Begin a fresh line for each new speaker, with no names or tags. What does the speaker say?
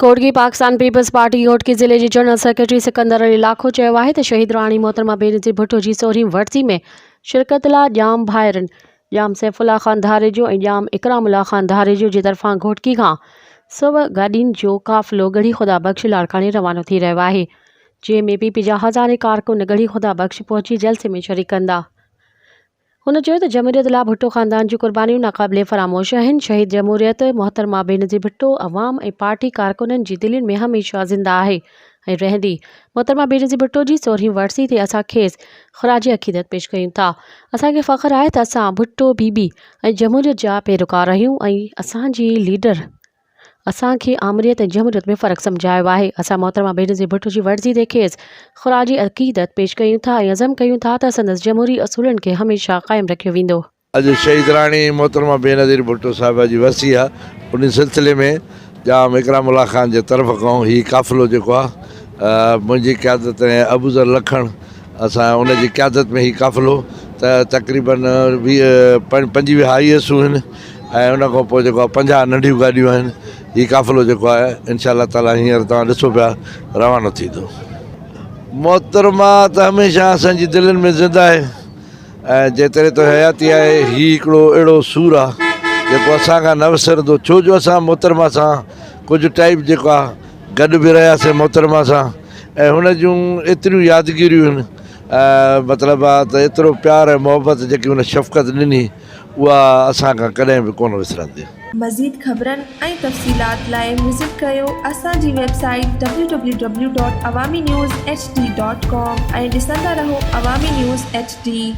Ghotki, Pakistan peoples party Ghotki ضلعي جي general secretary Sikandar Ali Lakho چيو آهي ته شهيد راڻي محترمه بينظير ڀٽو جي سورهين ورسي ۾ شرڪت لاء ڄام ڀائرن ڄام سيف الله خان ڌاريجو ۽ ڄام اڪرام الله خان ڌاريجو جي طرفان گهوٽڪي کان سو گاڏين جو قافلو ڳڙهي خدا بخش لاڙڪاڻي روانو ٿي رهيو آهي جنهن ۾ پي پي جا هزارين ڪارڪن ڳڙهي خدا بخش پهچي جلسي ۾ شريڪ ڪندا. هن چيو ته جمهوريت لاء ڀٽو خاندان جون قربانيون ناقابل فراموش آهن، شهيد جمهوريت محترمه بينظير ڀٽو عوام ۽ پارٽي ڪارڪنن جي دلين ۾ هميشه زنده آهي ۽ رهندي، محترمه بينظير ڀٽو جي سورهين ورسي تي اسان کيس خراج عقيدت پيش ڪيون ٿا، اسان کي فخر آهي ته اسان ڀٽو بي بي ۽ جمهوريت جا پيروڪار آهيون ۽ اسان جي ليڊر اسان کي آمريت ۽ جمهوريت ۾ فرق سمجهايو آهي، اسان محترمه بينظير ڀٽو جي ورسي تي کيس خراج عقيدت پيش ڪيون ٿا ۽ عزم ڪيون ٿا ته سندس جمهوري اصولن کي هميشه قائم رکيو ويندو.
اڄ شهيد راڻي محترمه بينظير ڀٽو صاحبه جي ورسي آ انهي سلسلي ۾ ڄام اڪرام الله خان جي طرف کان هي قافلو جيڪو آ منهنجي قيادت ۽ ابوذر لکڻ اسان ان جي قيادت ۾ هي قافلو ته تقريبن 20 25 هائي ايسون هن ۽ ان کان پوء جيڪو آهي 50 ننڍيون گاڏيون آهن هي قافلو جيڪو آهي انشاء الله تعالي هينئر توهان ڏسو پيا روانو ٿيندو. محترمه ته هميشه اسان جي دلين ۾ زنده آهي ۽ جيتري ته حياتي آهي هي هڪڙو اهڙو سور آهي جيڪو اسان کان نه وسرندو ڇو جو اسان محترمه سان ڪجهه ٽائيم جيڪو آهي گڏ به رهياسين محترمه سان ۽ هن جون ايتريون يادگيريون آهن مطلب آهي ته ايترو پيار ۽ محبت جيڪي هن شفقت ڏني اها اسان کان ڪڏهن به ڪونه وسرندي.
مزيد خبرن ۽ تفصيلات لاء وزٽ ڪريو اسان جي website W W W dot Awami news H D dot com ۽ ڏسندا رهو عوامي نيوز ايڇ ڊي.